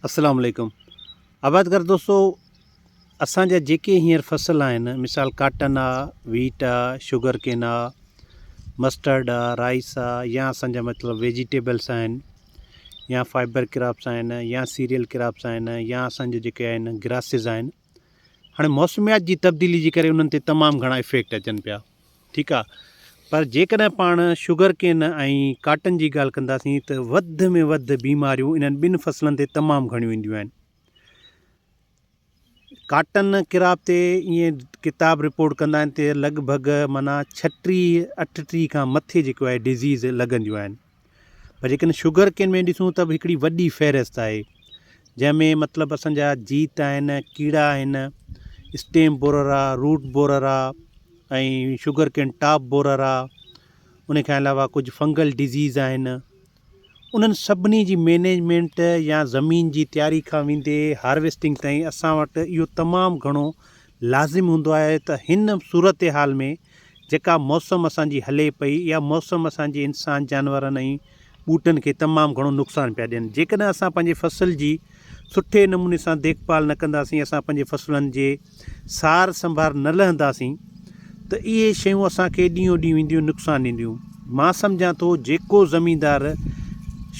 السلام عليڪم آبادگار دوستو اسان جا جيڪي هينئر فصل آهن مثال ڪاٽن آ ويٽ آ شگر ڪين آ مسٽرڊ آ رائس آ يا اسان جا مطلب ويجيٽيبلس آهن يا فائبر ڪراپس آهن يا سيريل ڪراپس آهن يا اسان جا جيڪي آهن گراسز آهن هاڻي موسميات جي تبديلي جي ڪري انهن تي تمام گهڻا افيڪٽ اچن پيا ٺيڪ آ پر جيڪڏهن پاڻ شگر ڪين ۽ ڪاٽن جي ڳالهه ڪنداسين ته وڌ ۾ وڌ بيماريون انهن ٻن فصلن تي تمام گهڻيون اينديون آهن ڪاٽن ڪراپ تي ائين ڪتاب رپورٽ ڪندا آهن ته لڳ ڀڳ معنيٰ ڇٽيهه اٺٽيهه کان مٿي جيڪو آهي ڊزيز لڳنديون آهن پر جيڪڏهن شگر ڪين ۾ ڏسون ته به هڪڙي وڏي فهرست آهي جنهن ۾ مطلب اسان جا جيت آهن ڪيڙا آهن اسٽيم بورر آ روٽ بورر آ ۽ شگر ڪين ٽاپ بورر آ ان کان علاوه ڪجهه فنگل ڊزيز آهن انهن سڀني جي مينيجمينٽ يا زمين جي تياري کان ويندي هارويسٽنگ تائين اسان وٽ اهو تمام گهڻو لازم هوندو آهي ته هن صورتحال ۾ جيڪا موسم اسان جي هلي پئي اها موسم اسان جي انسان جانورن ۽ ٻوٽن کي تمام گهڻو نقصان پيا ڏين جيڪڏهن اسان پنهنجي فصل جي سٺي نموني سان ديک ڀال نه ڪنداسين اسان پنهنجي فصلن جي سار سنڀار نه لهنداسين ته اهي شيون اسان کي ڏينهون ڏينهن وينديون نقصان ڏينديون مان سمجهان ٿو جيڪو زميندار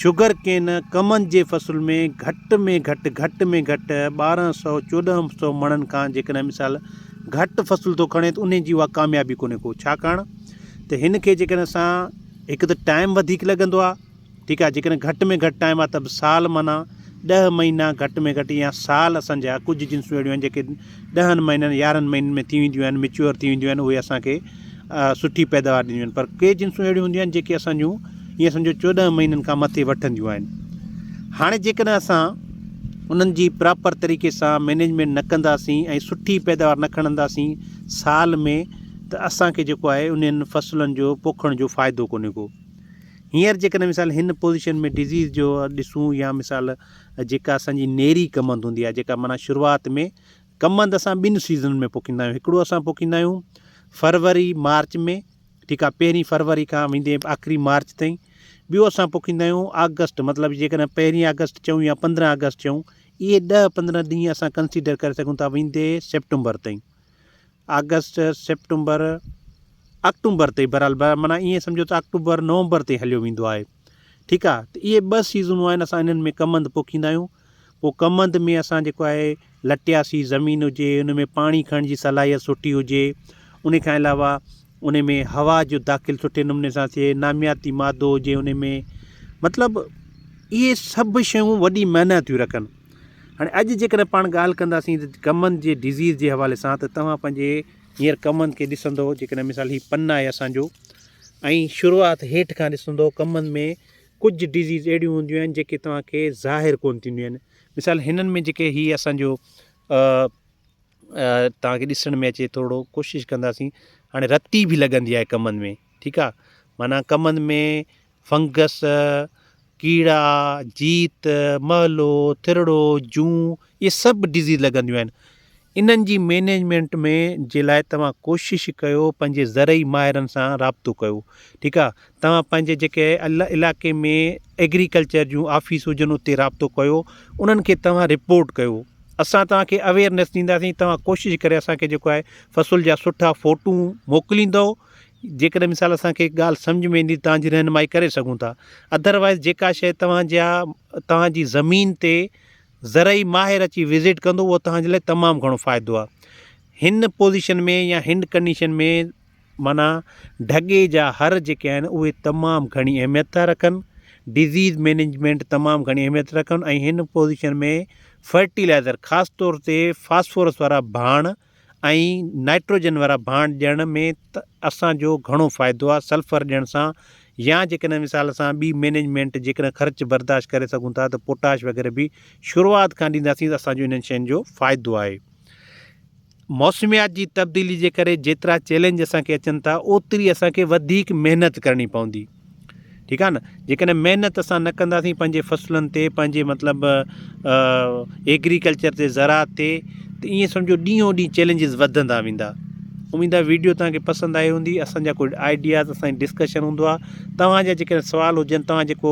شگر ڪين ڪمند جي فصل ۾ گهٽ ۾ گهٽ گهٽ ۾ گهٽ 1200 1400 مڻن کان جيڪڏهن مثال گهٽ فصل ٿو کڻي ته انهي جي اها ڪاميابي ڪونهي ڪو ڇاڪاڻ ته هن کي جيڪڏهن اسان هڪ ته ٽائيم وڌيڪ لڳندو آهي ٺيڪ آهي جيڪڏهن گهٽ ۾ گهٽ ٽائيم آهي ته به سال معنيٰ ڏهه مهينا گهٽ ۾ گهٽ يا سال اسان جا ڪجهه جنسون اهڙيون آهن جيڪي ڏهن مهينن يارهن مهينن ۾ ٿي وينديون آهن ميچوئر ٿي وينديون آهن اهي اسان کي سٺي پيداوار ڏينديون آهن پر ڪي جنسون اهڙيون هونديون آهن جيڪي اسان جون ائين سمجهو چوڏهن مهينن کان مٿي وٺنديون آهن هاڻي جيڪڏهن اسان انهن جي پراپر طريقي سان مينيجمينٽ نه ڪنداسين ۽ سٺي پيداوار نه کڻنداسين سال ۾ ته اسان کي جيڪو آهي انهن فصلن جو پوکڻ جو فائدو ڪونهي ڪو هينئر جيڪڏهن مثال هن پوزيشن ۾ ڊزيز جو ڏسون يا مثال جيڪا اسان جي نيري ڪمند هوندي آهي جيڪا معنيٰ شروعات ۾ ڪمند اسان ٻن سيزنن ۾ پوکيندا آهيون هڪڙو اسان پوکيندا آهيون فروري مارچ ۾ ٺيڪ آهي پهرين فروري کان ويندي آخري مارچ تائين ٻيو اسان پوکيندا آهيون آگسٽ مطلب جيڪڏهن پهرين آگسٽ چئون يا 15 آگسٽ چئون اهي 10 15 ڏينهن اسان ڪنسيڊر ڪري سگهون ٿا ويندي سيپٽمبر تائين آگسٽ سيپٽمبر آڪٽومبر تائين بهرحال معنيٰ ائين سمجهو ته آڪٽوبر نومبر تائين هليو ويندو آهي ٺيڪ آهي ته اهي ٻه سيزنون آهن اسان انهن ۾ ڪمند پوکيندا آهيون پوء ڪمند ۾ اسان جيڪو آهي لٽياسي زمين هجي ان ۾ پاڻي کڻڻ جي صلاحيت سٺي هجي ان کان علاوه ان ۾ هوا جو داخل سٺي نموني سان ٿئي نامياتي مادو هجي ان ۾ مطلب اهي سڀ شيون وڏي معنيٰ ٿيون رکن هاڻي اڄ جيڪڏهن پاڻ ڳالهه ڪنداسين ته ڪمند جي ڊزيز جي حوالي سان ته توهان پنهنجي هينئر ڪمند کي ڏسندو جيڪڏهن مثال هي پن آهي اسانجو ۽ شروعات هيٺ کان ڏسندو ڪمند ۾ ڪجهه ڊزيز اهڙيون هونديون آهن جيڪي توهان کي ظاهر ڪونه ٿينديون آهن مثال هنن ۾ جيڪي هي اسان جو توهان کي ڏسڻ ۾ اچي ٿورو ڪوشش ڪنداسين هاڻي رتي به لڳندي آهي ڪمند ۾ ٺيڪ آهي معنيٰ ڪمند ۾ فنگس ڪيڙا جيت مهلو ٿرڙو جون اهي سڀ ڊزيز لڳنديون آهن انهن جي مينيجمينٽ ۾ جي لاء توهان ڪوشش ڪيو پنهنجي زرعي ماهرن سان رابطو ڪيو ٺيڪ آ توهان پنهنجي جيڪي علائقي ۾ ايگريڪلچر جون آفيس هجن اتي رابطو ڪيو انهن کي توهان رپورٽ ڪيو اسان توهان کي اويئرنيس ڏينداسين توهان ڪوشش ڪري اسان کي جيڪو آهي فصل جا سٺا فوٽو موڪليندو جيڪڏهن مثال اسان کي ڳالهه سمجهه ۾ ايندي توهان جي رهنمائي ڪري سگهون ٿا ادروائز جيڪا شيء توهان جا توهان جي زمين تي زرعي ماهر اچي وزٽ ڪندو اهو توهان جي لاء تمام گهڻو فائدو آهي هن پوزيشن ۾ يا هن ڪنڊيشن ۾ معنيٰ ڍڳي جا هر جيڪي آهن اهي تمام گهڻي اهميت ٿا رکن ڊزيز مينيجمينٽ تمام گهڻي اهميت رکن ۽ هن پوزيشن ۾ فرٽيلائزر خاص طور تي فاسفورس وارا ڀاڻ ۽ نائٽروجن وارا ڀاڻ ڏيڻ ۾ ته اسان جو گهڻو فائدو آهي سلفر ڏيڻ سان يا جيڪڏهن مثال اسان ٻي مينيجمينٽ جيڪڏهن خرچ برداشت ڪري سگهون ٿا ته پوٽاش وغيره به شروعات کان ڏينداسين ته اسان جو انهن شين جو فائدو آهي. موسميات جي تبديلي جي ڪري جيترا چئلينج اسان کي اچن ٿا اوتري اسان کي وڌيڪ محنت ڪرڻي پوندي. ٺيڪ آ نه جيڪڏهن محنت اسان نه ڪنداسين پنهنجي فصلن تي پنهنجي مطلب ايگريڪلچر تي زراعت تي ته ائين سمجهو ڏينهون ڏينهن چئلينجز وڌندا ويندا اميد آهي ويڊيو توهان کي پسند آئي هوندي اسان جا ڪجهه آئيڊياز اسان جي ڊسڪشن هوندو آهي توهان جا جيڪڏهن سوال هجن توهان جيڪو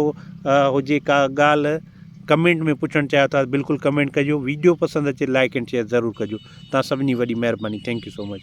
هجي ڪا ڳالهه ڪمينٽ ۾ پڇڻ چاهيو ٿا بلڪل ڪمينٽ ڪجو ويڊيو پسند اچي لائڪ اينڊ شيئر ضرور ڪجو تان سڀني وڏي مهرباني thank you so much.